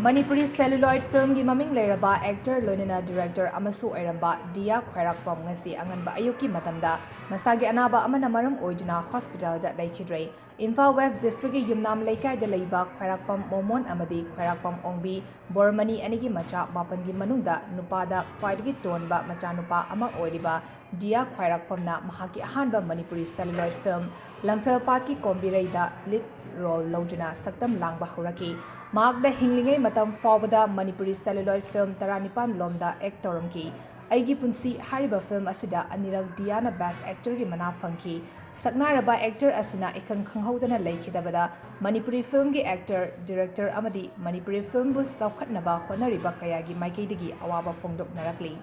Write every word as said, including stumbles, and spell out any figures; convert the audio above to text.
Manipuri celluloid filmꯒꯤ ꯃꯃꯤꯡ ꯂꯩꯔꯕ actor ꯂꯣꯏꯅꯅ director ꯑꯃꯁꯨ ꯑꯣꯏꯔꯝꯕ ꯗꯤꯌꯥ ꯈ꯭ꯋꯥꯏꯔꯥꯛꯄꯝ ꯉꯁꯤ ꯑꯉꯟꯕ ꯑꯌꯨꯛꯀꯤ ꯃꯇꯝꯗ ꯃꯁꯥꯒꯤ ꯑꯅꯥꯕ ꯑꯃꯅ ꯃꯔꯝ ꯑꯣꯏꯗꯨꯅ hospitalꯗ ꯂꯩꯈꯤꯗ꯭ꯔꯦ꯫ ꯏꯝꯐꯥꯜ West districtꯀꯤ ꯌꯨꯝꯅꯥꯝ ꯂꯩꯀꯥꯏꯗ ꯂꯩꯕ ꯈ꯭ꯋꯥꯏꯔꯥꯛꯄꯝ ꯃꯣꯃꯣꯟ ꯑꯃꯗꯤ ꯈ꯭ꯋꯥꯏꯔꯥꯛꯄꯝ ꯑꯣꯡꯕꯤ ꯕꯣꯔꯃꯅꯤ ꯑꯅꯤꯒꯤ ꯃꯆꯥ ꯃꯥꯄꯟꯒꯤ ꯃꯅꯨꯡꯗ ꯅꯨꯄꯥꯗ ꯈ꯭ꯋꯥꯏꯗꯒꯤ ꯇꯣꯟꯕ ꯃꯆꯥꯅꯨꯄꯥ ꯑꯃ ꯑꯣꯏꯔꯤꯕ ꯗꯤꯌꯥ ꯈ꯭ꯋꯥꯏꯔꯥꯛꯄꯝꯅ ꯃꯍꯥꯛꯀꯤ ꯑꯍꯥꯟꯕ Manipuri celluloid film ꯂꯝꯐꯦꯜꯄꯥꯠꯀꯤ ꯀꯣꯝꯕꯤꯔꯩꯗ lead role ꯂꯧꯗꯨꯅ ꯁꯛꯇꯝ ꯂꯥꯡꯕ ꯍꯧꯔꯛꯈꯤ꯫ ꯃꯍꯥꯛꯅ ꯍꯤꯡꯂꯤꯉꯩ ꯃꯇꯝ ꯐꯥꯎꯕꯗ ꯃꯅꯤꯄꯨꯔꯤ celluloid film ꯇꯔꯥꯅꯤꯄꯥꯟ ꯂꯣꯝꯗ act ꯇꯧꯔꯝꯈꯤ꯫ ꯑꯩꯒꯤ ꯄꯨꯟꯁꯤ ꯍꯥꯏꯔꯤꯕ film ꯑꯁꯤꯗ ꯑꯅꯤꯔꯛ ꯗꯤꯌꯥꯅ best actorꯒꯤ ꯃꯅꯥ ꯐꯪꯈꯤ꯫ ꯁꯛꯅꯥꯏꯔꯕ actor ꯑꯁꯤꯅ ꯏꯈꯪ ꯈꯪꯍꯧꯗꯅ ꯂꯩꯈꯤꯗꯕꯗ ꯃꯅꯤꯄꯨꯔꯤ filmꯒꯤ actor, director ꯑꯃꯗꯤ ꯃꯅꯤꯄꯨꯔꯤ filmꯕꯨ ꯆꯥꯎꯈꯠꯅꯕ ꯍꯣꯠꯅꯔꯤꯕ ꯀꯌꯥꯒꯤ ꯃꯥꯏꯀꯩꯗꯒꯤ ꯑꯋꯥꯕ ꯐꯣꯡꯗꯣꯛꯅꯔꯛꯂꯤ꯫